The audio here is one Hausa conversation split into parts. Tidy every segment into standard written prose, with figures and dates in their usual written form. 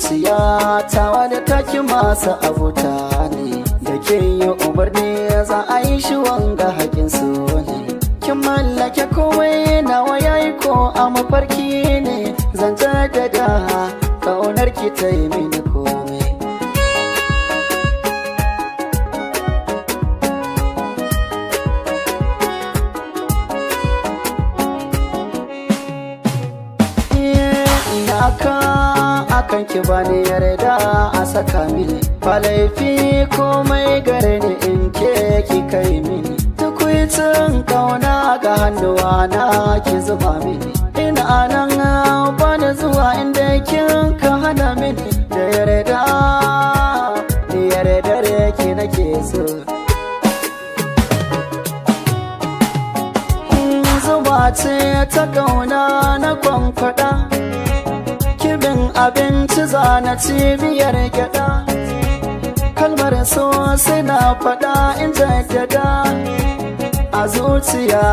Zuciya tawa da taki masu abuta ne, da ke yi umarni za a yi shi wanga hakin su ne. Kin mallake komai nawa yayi ko a mafarki ne, zan jaddada kaunar ki ta yi mini komai. Iyaka akan ki bani yarda a saka mini, ba laifi komai gare ni in ke ki kai mini. Tukwicin kauna ga hannuwa na ki zuba mini, ina nan bani zuwa inda kin ka hana mini. Da yarda ni yarda ki nake so. Zuba ce ta kauna na kwankwada, kibin abinci zana cibiyar gyada. Kalmar so sai na faɗa in jaddada a zuciya,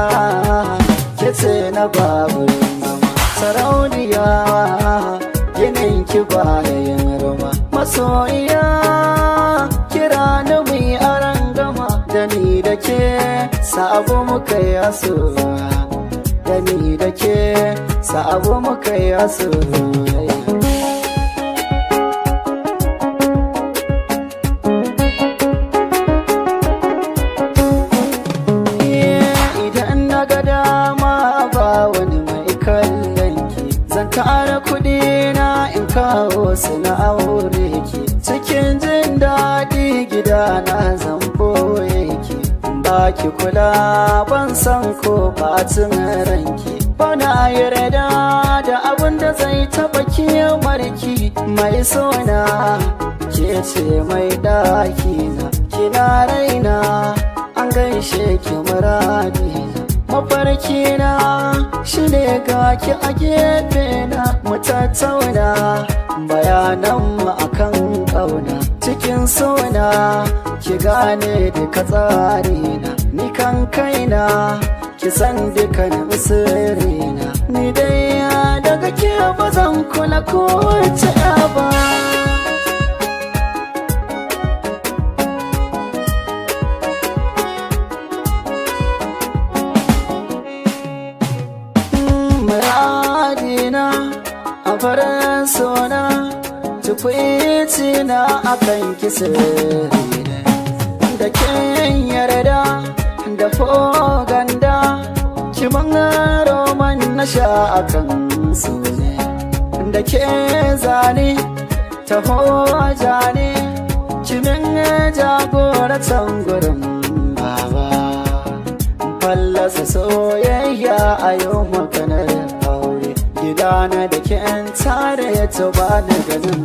kice na babu zama. Sarauniya ginin ki bayan roma, masoyiya kira na mu aran gama. Da ni da ke sabo muka yi asuwa, da ni da ke sabo muka yi asuwa. Idan na ga dama ba wani mai kallon ki, zan tara kuɗi na in kawo su na aure ki. Cikin jin daɗi gida na zan boye ki, ba ki kula ban san ko bacin ranki. Bana yarda da abin da zai taɓa kimarki, mai sona ke ce mai ɗakina. Kina raina an gaishe ki muradina, mafarkina shine ga ki a gefe na mu tattauna bayanan mu akan kauna. Cikin sona ki gane duka tsarina, ni kan kaina ki san dukkanin sirrina. Ni dai daga ke ba zan kula ko ta ba. Muradina a farin sona, tukwici na akan kisirina. Da kin yarda da foganda, kiman roman na sha akan sune. Da ke zane taho jane, kimin jagoratan gurin baba. Fallasa soyayya a yau maganar aure, gidana da kin tare ya tuba da ganin.